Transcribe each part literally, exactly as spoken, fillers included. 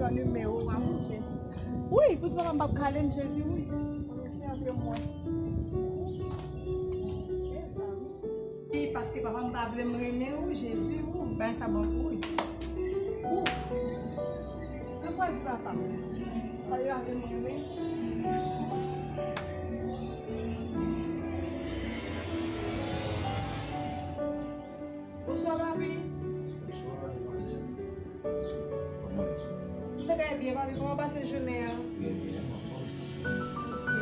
Yon nimewo, amour Jezi. Wi, pou di papa m p ap kale m, Jezi, wi. Sèvi mwen. Mezanmi. Wi, paske papa m pa vle m renmen ou, Jezi, ou, bagay sa bon pou ou. Ou. Sa m pral di papa m? Papa yo ap vle m renmen. Bonswa, papi. Bonswa, madmwazèl. Kòman w ye? M te ka byen, papi. Kòman w pase jounen an? Trè byen, m anfòm.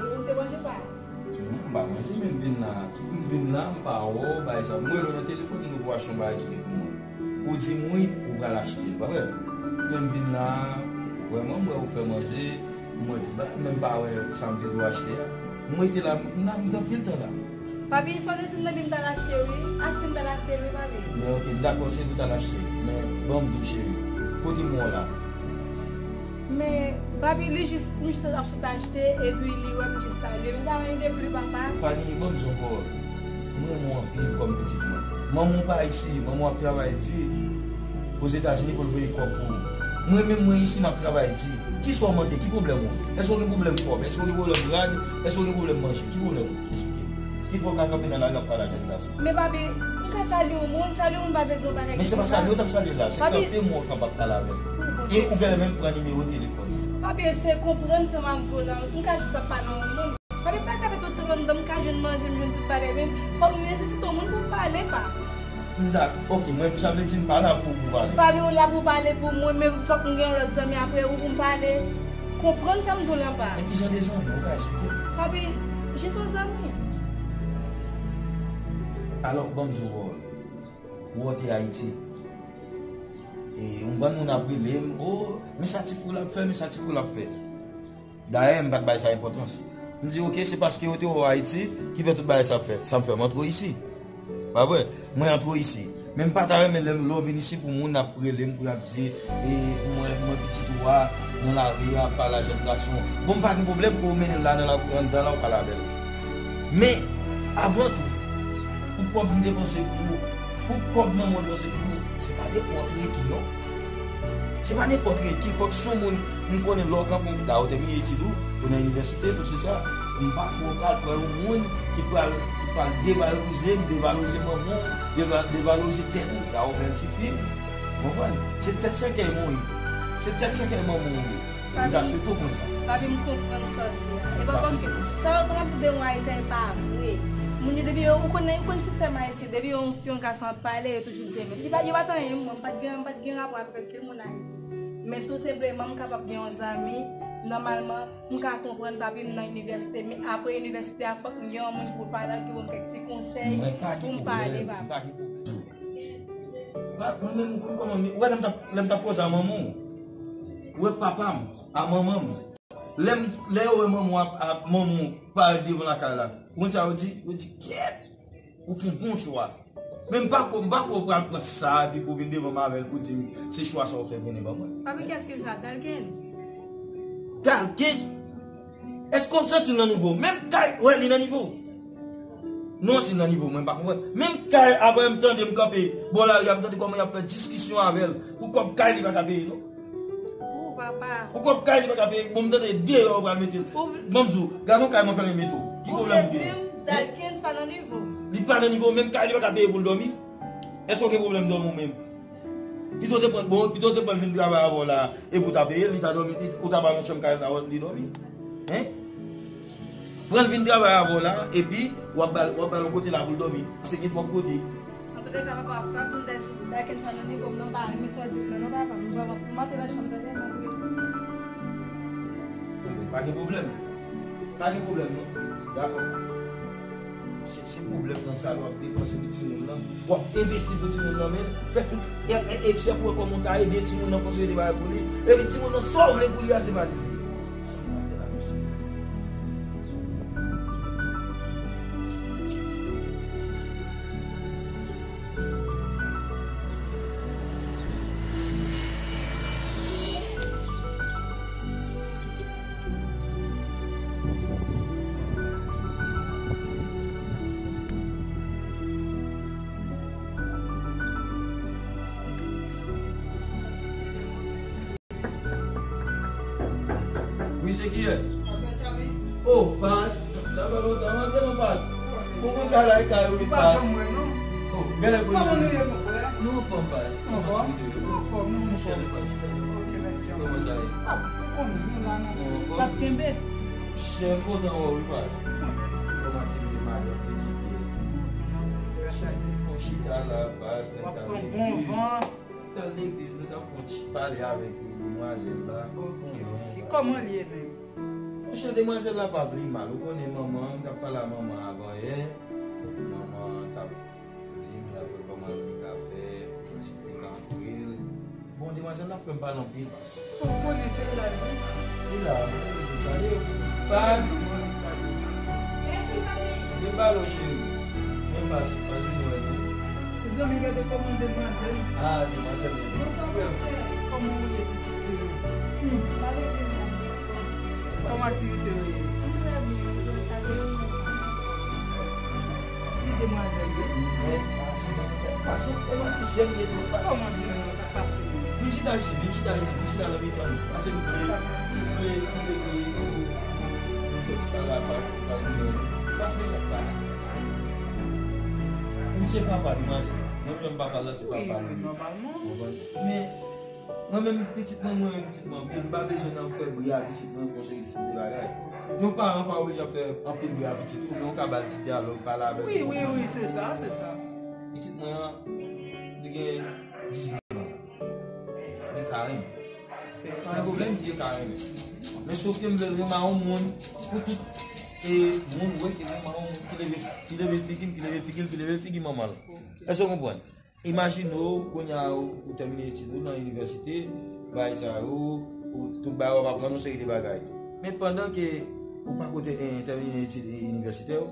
Ou te manje pa? Non, m pa manje, men m vin la. M vin la, m pa wè w, bay sa. M rele w nan telefòn, m di w pou w achte yon bagay ki te pou mwen. Ou di m wi, ou pral achte l, pa vre? Men m vin la, vrèman, m wè ou fè manje, m wè tout bagay, men m pa wè sa m te dwe achte a. M rete la, m la, m gen anpil tan la. Papi, sa w te di m nan, m t al achte wi. Achte m t al achte l wi, papi. Men oke, m dakò, se li w t al achte. Men, ban m di w, cheri, kote m wè w la? Men, papi, li jis, m jis ap sot achte, epi li wè m jis salye. Men pa anyen de plis, papa. Fanny, ban m di w yon pawòl. M renmen w anpil kòm pitit mwen. Manman w pa isi, manman w ap travay di. Ozetazini pou l voye kòb pou ou. Mwen menm, mwen isi, m ap travay di. Kisa w manke? Ki pwoblèm ou? Èske w gen pwoblèm kòb? Èske w gen pwoblèm rad? Èske w gen pwoblèm manje? Ki pwoblèm ou? Esplike m. Ki fè w ka kanpe nan lari ap pale a jèn gason? Men papi, m ka salye yon moun, salye yon moun pa vle di yon bagay ki mal. Men se pa salye w t ap salye l la, se kanpe m wè w kanpe ap pale avè l. E ou genlè menm pran nimewo telefòn li. Papi, se konprann sa m ap di w la, m ka jis ap pale yon moun. Papi, m pa ka fè tout tan anndan, m ka jwenn manje, m jwenn tout bagay, men fòk m nesesite yon moun pou m pale, pa. M dak-, oke, mwen, sa vle di m pa la pou ou pou pale. Papi, ou la pou pale pou mwen, men fòk m gen yon lòt zanmi apre ou pou m pale. Konprann sa m di w la, pa. Men ki jan de zanmi, ou ka esplike m? Papi, jis yon zanmi. Alò, ban m di w pawòl. Ou wè w te Ayiti. E, yon bann moun ap rele m, o, men sa ti fou l ap fè, men sa ti fou l ap fè. Dayè, m pa t bay sa enpòtans. M di, oke, se paske yo te wè w Ayiti ki fè tout bagay sa ap fèt. Sa m fè, m antre w isi. Pa vre? Mwen antre w isi. Men m pa ta renmen lè, lè w vin isi pou moun ap rele m, pou y ap di, e, mwen, mwen pitit ou a, nan lari a, ap pale a jèn gason. Bon, m pa gen pwoblèm pou w mennen l la nan la, anndan la, w pale avè l. Men, avan tou, pou kòb m depanse pou ou, pou kòb manman w depanse pou ou, se pa nenpòt reki, non. Se pa nenpòt reki, fòk se yon moun m konnen lè w kanpe, dayè w tèmine etid ou, ou nan inivèsite, tout se sa. M pa ko pral pran yon moun ki pral, ki pral devalorize m, devalorize manman w, deva-, devalorize tèt ou, dayè w bèl ti fi, ou konprann? Se tèt sèkèy mwen ye. Se tèt sèkèy manman w ye. M ta swete w konn sa. Papi, m konprann sa w di a. E pa paske sa yo konn ap di de yon Ayisyen, e pa vre. Moun yo, depi yo, ou konnen, ou konn sistèm ayisyen, depi yon fi, yon gason ap pale, yo toujou di, men li pa, yo pa t anyen, mwen, m pa t gen, m pa t gen rapò avèk okenn moun Ayiti. Men tou senpleman, m kapab gen yon zanmi, nòmalman, m ka konprann papi m nan inivèsite, men apre inivèsite a, fòk m gen yon moun pou pale, ki ban m kèk ti konsèy, pou m pale, papi. Mwen pa gen pwoblèm, m pa gen pwoblèm. Pa, mwen menm, ou konn kòman m ye. Ou wè lè m t ap, lè m t ap koze a manman w? Ou wè papa m, a manman m? Lè m, lè yo wè manman w ap, ap, manman w parèt devan lakay la, ou konn sa yo di? Yo di, "Kyèt! Ou fè yon bon chwa." Men m pa kwè, m pa kwè w pral pran sa, epi pou w vin devan m avè l pou di m se chwa sa w fè, mennen ban mwen. Papi, kiyès ki sa? Dalkens? Dalkens? Èske w santi l nan nivo w? Menm kay, wè, li nan nivo w. Non, si l nan nivo w, mwen pa konprann. Menm kay, apre m tande m kanpe bò lari a, m tande kòman y ap fè diskisyon avè l pou kòb kay li pa ka peye, non. Ou, papa. Pou kòb kay li pa ka peye, bon, m tande deyò yo pral mete l. Ou vle... Bon, m di w, gade yon kay mwen fè mete w. Ki pwoblèm ou gen? Ou vle di m Dalkens pa nan nivo? Li pa nan nivo, menm kay li pa ka peye pou l dòmi. Èske w gen pwoblèm dòmi w menm? Pito w te pran, bon, pito w te pran l vin travay avè w la, epi w ta peye l, li ta dòmi, li, ou ta ba l yon chanm kay la, li dòmi. Hein? Pran l vin travay avè w la, epi w ap ba l, w ap ba l yon kote la pou l dòmi. Se gen twòp kote. Antoulèka, papa, w ap di m Dalkens pa nan nivo m non, m pa renmen sa w di m nan non, papa. M pa, m antre nan chanm tande, m antre. Anben, pa gen pwoblèm. Pa gen pwoblèm non. Dakò. Se, se pwoblèm nan sa, w ap depanse pou timoun nan. W ap envesti pou timoun nan, men fè tout e, e, eksè pou wè kòman w ta ede timoun nan konstwi de bagay pou li. Epi timoun nan, sa w vle pou li a, se pa li vle. Sa m ta fè la, mesye? Se kiyès? Pastè Charlie. Oh, Pas. Sa fè lontan, antre non, Pas. Ou konn ka la kay ou, Pas. Ou pa janm wè, non. Oh, gade pou nou. Kòman nou ye, mon frè? Nou anfòm, Pas. Anfòm? Nou anfòm, non, mon frè. Ok, mèsi. Kòman sa ye? Ah, ou konnen, nou la, non. L ap kenbe. Chè, m kontan wè w wi, Pas. Kòman ti madanm pitit yo? Chita la, Pas, nan legliz. T al legliz, nou t ap fè yon ti pale avèk demwazèl la. Ok. Kòman l ye menm? Monchè, demwazèl la pa pli mal. Ou konnen manman, m t ap pale a manman avan yè. Manman t ap di m l ap wè kòman li ka fè pou l esplike antre l. Bon, demwazèl la fè m pale anpil, Pas. Ou konnen se la, wi. Li la, mwen konnen pou salye. Bag. Li pale w, cheri. Men Pas, Pas vin wè nou. Zanmi, gade kòman demwazèl. Ah, demwazèl. Bonswa, bonswa. Kòman ou ye, pitit? Hmm. Kòman aktivite yo ye? Trè byen, wi, sa byen. Li demwazèl, wi. Men Pas, Pas, Pas, e nan plizyè m ye tou, Pas. Kòman di nou sa? Pase. Vin chita isit, vin chita isit, vin chita nan mitan nou. Pase nou vle, nou vle, nou vle gen yon, yon ti bagay, Pas, Pas, vin wè nou. Pas, men sa k pase. Ou se papa demwazèl la. Mwen menm papa la, se papa nou ye. Wi, wi, nòmalman. Ou konprann? Men, mwen menm, pitit mwen, mwen renmen pitit mwen anpil. M pa bezwen nan fè bri a pitit mwen, fè yon seri de bagay. Yon paran pa oblije ap fè anpil bri a pitit ou, men ou ka ba l ti dyalòg, pale avè l. Wi, wi, wi, se sa, se sa. Pitit mwen an, li gen dizuit an. Li ka renmen. Se pa yon pwoblèm, li ka renmen. Men sof ke m vle l renmen a yon moun, pou tout, e, moun wè ke l renmen a yon moun ki leve, ki leve figi m, ki leve figi l, ki leve figi manman l. Èske w konprann? Imajine w, kounye a ou, ou tèmine etid ou nan inivèsite, bagay sa yo, ou tout bagay w ap aprann yon seri de bagay. Men pandan ke ou pa ko te, e, tèmine etid, e, inivèsitè w,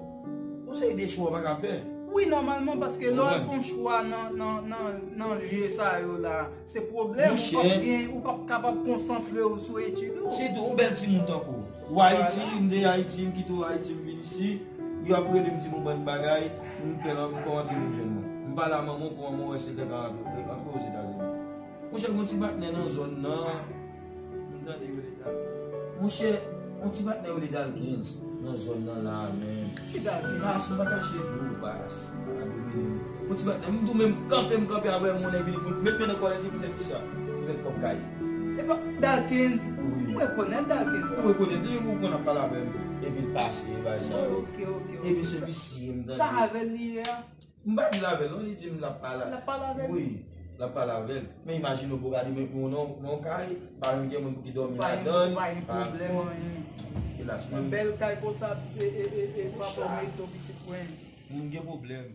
yon seri de chwa w pa ka fè. Wi, nòmalman, paske lè w al fè yon chwa nan, nan, nan, nan lye sa yo la, se pwoblèm, ou p ap gen, ou p ap kapab konsantre w sou etid ou. Sitou, yon bèl timoun tankou w. Ou Ayiti, m te Ayiti, m kite w Ayiti, m vin isi, yo ap rele m di m yon bann bagay, m fè l, m fè w antre vin jwenn mwen. M pale a manman w pou manman w wè si l ta ka antre, antre Ozetazini. Monchè, gon ti patnè nan zòn nan, m tande yo rele Dal. Monchè, yon ti patnè yo rele Dalkens nan zòn nan la menm. Ki Dalkens? Bas, m pa kache di w, Bas. Yon ti patnè, m di w menm kanpe, m kanpe avè yon nèg vini pou l met men nan kòlèt li poutèt kisa? Poutèt kòb kay. Epa Dalkens? Wi. Mwen rekonèt Dalkens. Ou rekonèt li, ou konn ap pale avè m. Epi l pase, bagay sa yo. Ok, ok, ok. Epi se misye m tande. Sa avè l li ye a? M pa di l avè l, non, li di m l ap pale. L ap pale avè l? Wi, l ap pale avè l. Men imajine w pou gade men pou yon, yon kay, pa menm gen moun pou ki dòmi ladan l. Pa gen pwoblèm, anyen. Elas, yon bèl kay konsa, e, e, e, e, papa w mete w pitit mwen. M gen pwoblèm.